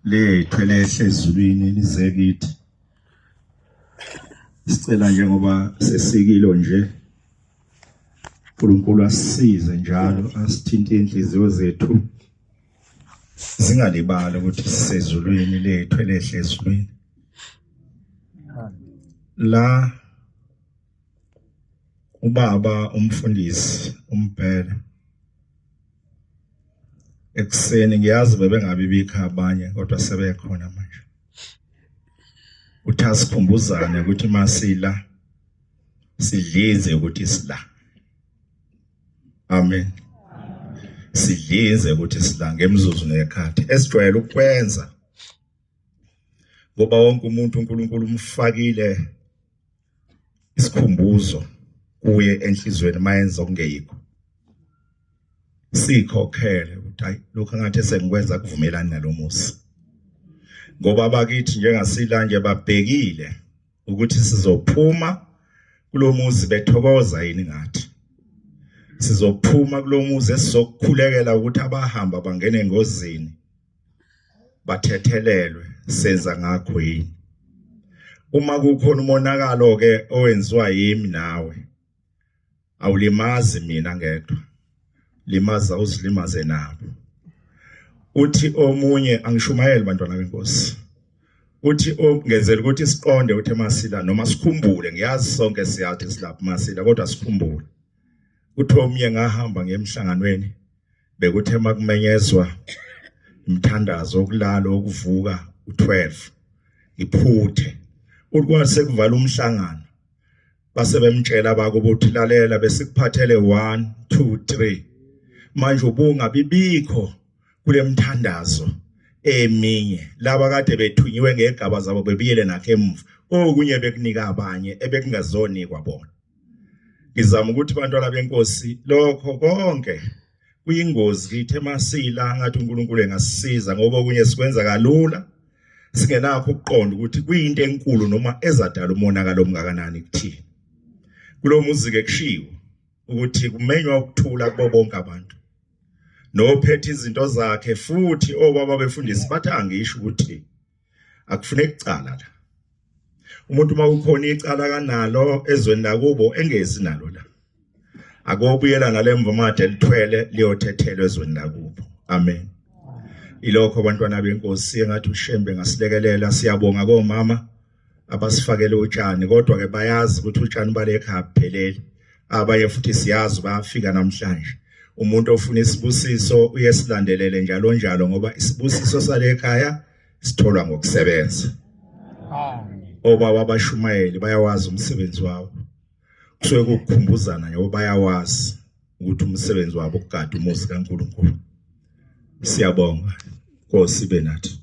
Lethu elehle ezulwini lize kithi. Sicela njengoba sesikilo nje uNkulunkulu asisize njalo asithinte inhliziyo zethu singalibali ukuthi sisezulwini lethu elehle ezulwini. La ubaba umfundisi umbhele ekuseni ngiyazi bebengabi bikho abanye kodwa sebekhona manje uthi asikhumbuzane ukuthi masila sidlize ukuthi sila. Amen. Sidlize ukuthi sila ngemzuzu nekhathi esijwayele ukwenza ngoba wonke umuntu uNkulunkulu umfakile isikhumbuzo kuye enhlizweni mayenza okungeyikho sikhokhele ukuthi hayi lokho ngathi sengikwenza kuvumelani nalomusi ngoba bakithi njengasila nje babhekile ukuthi sizophuma kulomuzi bethokoza yini ngathi sizophuma kulomuzi esizokukhulekela ukuthi abahamba bangene engozini bathethelelwe senza ngakho yini uma kukhona umonakalo ke owenziwa yimi nawe awulimazi mina ngedwa limaza uzilimaze nabo uthi omunye angishumayeli bantwana benkosi uthi ngenzela ukuthi siqonde uthi masila noma sikhumbule ngiyazi sonke siyathi silapha masila kodwa sikhumbule uthi omunye ngahamba ngemhlanganweni bekuthe makumenyezwa imthandazo okulala okuvuka u12 ngiphuthe uthi sekuvala umhlangano base bemtshela abakubo ukuthi lalela besikuphathele 1 2 3 manje ubungabibikho kulemthandazo eminye laba kade bethunyiwe ngegaba zabo bebuyele nakho emuva okunye bekunika abanye ebekungazonikwa bona. Ngizama ukuthi bantwana benkosi lokho konke kuyingozi kithi emasila ngathi uNkulunkulu engasisiza ngoba okunye sikwenza kalula singenakho ukuqonda ukuthi kuyinto enkulu noma ezadala umonakalo omngakanani kuthina. Kulo muzi ke kushiwo ukuthi kumenywa ukuthula kubo bonke abantu nophethe izinto zakhe futhi obaba befundisi bathi angisho ukuthi akufuneki icala la umuntu uma kukhona icala kanalo ezweni lakubo engezi nalo la akobuyela nalemva made lithwele liyothethelwa ezweni lakubo. Amen. Ilokho abantwana benkosi engathi uShembe ngasilekelela. Siyabonga komama abasifakele utshani kodwa ke bayazi ukuthi utshani bale ekhaya buphelele abanye futhi siyazi bayafika namhlanje. Umuntu ofuna isibusiso uyesilandelele njalo njalo ngoba isibusiso sale ekhaya sitholwa ngokusebenza. Obaba abashumayeli bayawazi umsebenzi wabo kusuke kukukhumbuzana ngoba bayawazi ukuthi umsebenzi wabo ukugada umuzi kaNkulunkulu. Siyabonga Nkosi ibe nathi.